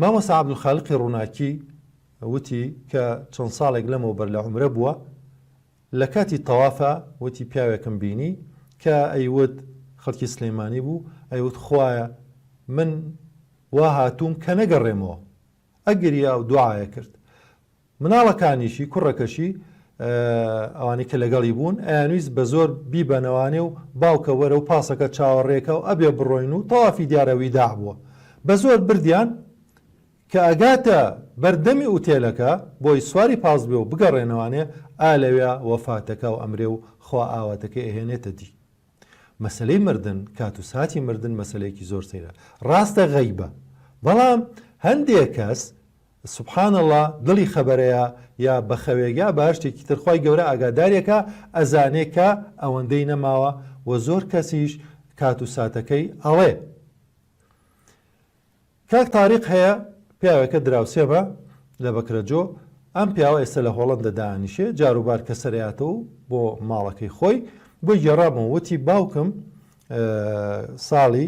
مامۆستا عەبدولخالقی ڕووناکی وتی کە چەند ساڵێک لەمەوبەر لە عومرە بووە، لە کاتی تەوافا وتی پیاوێکم بینی کە ئەیوت خەڵکی سلێمانی بوو، ئەیوت خوایە من وا هاتووم کە نەگەڕێمەوە، ئەگریا و دوعای ئەکرد. مناڵەکانیشی، کوڕەکەشی، ئەوانەی کە لەگەڵی بوون، ئەیانویست بە زۆر بیبەنەوانێ و باوکە وەرە و پاسەکە چاوەڕێکە و ئەبێ بڕۆین و تەوافی دیارە ویداع بووە. بە زۆر بردیان، کە ئەگاتە بەر دەمی ئوتێلەکە بۆی سواری پاس بێ و بگەڕێنەوانێ، ئا لەویا وەفاتەکا و ئەمرێ و خوا ئاواتەکەی ئەهێنێتە دی. مەسەلەی مردن، کات و ساتی مردن مەسەلەیەکی زۆر سەیرە. ڕاستە غەیبە، بەڵام هەندێ کەس سبحان اللە دڵی خەبەرەیە یا بە خەوێک یا بە هەر شتێکی تر خوای گەورە ئاگادارێکە ئەزانێ کە ئەوەندەی نەماوە وە زۆر کەسیش کات و ساتەکەی ئەڵێ. کاک تاریق هەیە پیاوێکە دراوسێمە لە بەکرەجۆ ئەم پیاوە ئێستا لە هۆڵەندە دائەنیشێ جاروبار کە سەرەیاتەوە بۆ ماڵەکەی خۆی بۆی گێڕامەوە وتی باوکم ساڵی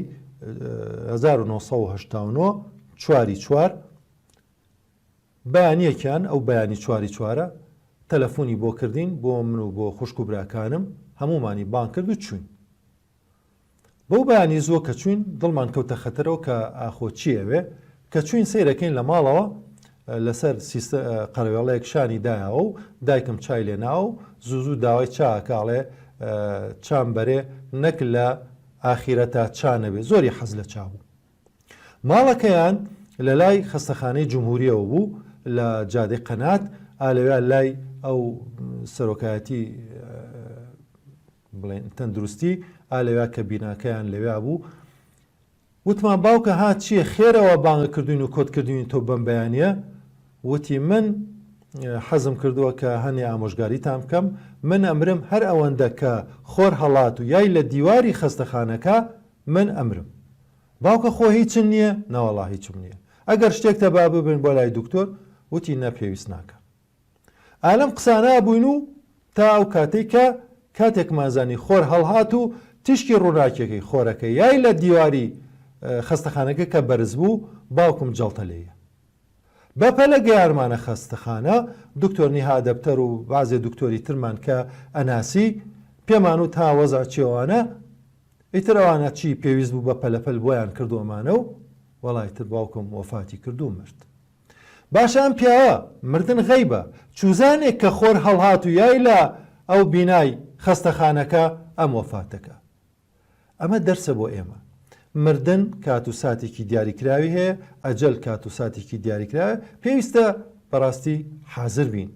1989 چواری چوار بەیانیەکیان ئەو بەیانی چواری چوارە تەلەفۆنی بۆ کردین بۆ من و بۆ خوشک و براکانم هەمومانی بانگ کرد و چوین بەو بەیانی زووە کە چووین دڵمان کەوتە خەتەرەوە کە ئاخۆ چی ئەوێ، کە چووین سەیرەکەین لە ماڵەوە لەسەر سیستە قەرەوێڵەیەک شانی دایاوە و دایکم چای لێ ناوە و زوو زوو داوای چا ئەکا ئەڵێ چام بەرێ نەک لە ئاخیرەتا چا نەبێ زۆری حەز لە چا بوو. ماڵەکەیان لە لای خەستەخانەی جمهوریەوە بوو لە جادەی قەنات ئا لەویا لای ئەو سەرۆکایەتی بڵێن تەندروستی ئا لەویا کە بیناکەیان لەویا بوو وتمان باوکە ها چییە خێرەوە بانگە کردوین و کۆت کردوین تۆ بەم بەیانە وتی من حەزم کردووە کە هەنێ ئامۆژگاریتان بکەم من ئەمرم هەر ئەوەندە کە خۆر هەڵات و یای لە دیواری خەستەخانەکە من ئەمرم باوکە خۆ هیچن نییە نەوەڵا هیچم نییە ئەگەر شتێکتە با ببن بۆ لای دکتۆر وتی نە پێویست ناکە ئا لەم قسانە بووین و تا ئەو کاتەی کە کاتێکمان زانی خۆر هەڵهات و تیشکی ڕووناکیەکەی خۆرەکە یای لە دیواری خەستەخانەکە کە بەرز بوو باوکم جەڵتە لێیە. بە پەلە گەیانمانە خەستەخانە، دکتۆر نیها دەبتەر و بەعزێ دکتۆری ترمان کە ئەناسی پێمان وت ها وەزع چیەوانە، ئیتر ئەوانە چی پێویست بوو بە پەلەپەل بۆیان کردووەمانە و وەڵا ئیتر باوکم وەفاتی کرد و مرد. باشە ئەم پیاوە، مردن غەیبە، چوزانێک کە خۆر هەڵهات و یای لە ئەو بینای خەستەخانەکە ئەم وەفاتەکە. ئەمە دەرسە بۆ ئێمە. مردن کات و ساتێکی دیاریکراوی هەیە، ئەجەل کات و ساتێکی دیاریکراوە، پێویستە بەڕاستی حازر بین.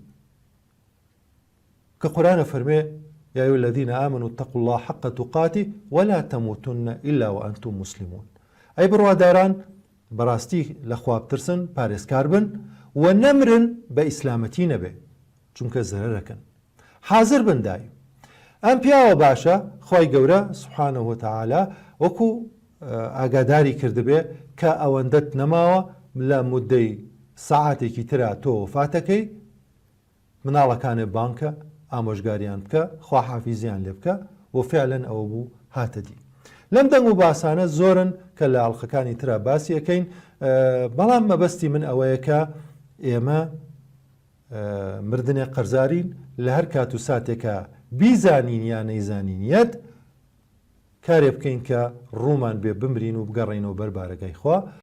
کە قورئان ئەفەرموێ، یا ایها الذین آمنوا اتقوا اللە حق تقاته ولا تموتن الا وانتم مسلمون ئەی بڕواداران بەڕاستی لە خوا بترسن پارێزکار بن و نەمرن بە ئیسلامەتی نەبێ چونکە زەرەرەکەن حازر بن دایم ئەم پیاوە باشە خوای گەورە سبحانه وتعالی وەکو ئاگاداری کردبێ کە ئەوەندەت نەماوە لە مودەی سەعاتێکی ترا تۆ وەفاتەکەی مناڵەکانێ بانگ کە ئامۆژگاریان بکە خواحافیزیان لێ بکە و فعلەن ئەوە بوو هاتە دی. لەم دەنگ و باسانە زۆرن کە لە ئەڵقەکانی ترا باسی ئەکەین بەڵام مەبەستی من ئەوەیە کە ئێمە مردنێ قەرزارین لە هەر کات و ساتێکا بیزانین یا نەیزانین یەت کارێ بکەین کە ڕوومان بێ بمرین و بگەڕێینەوە بەر بارەگای خوا.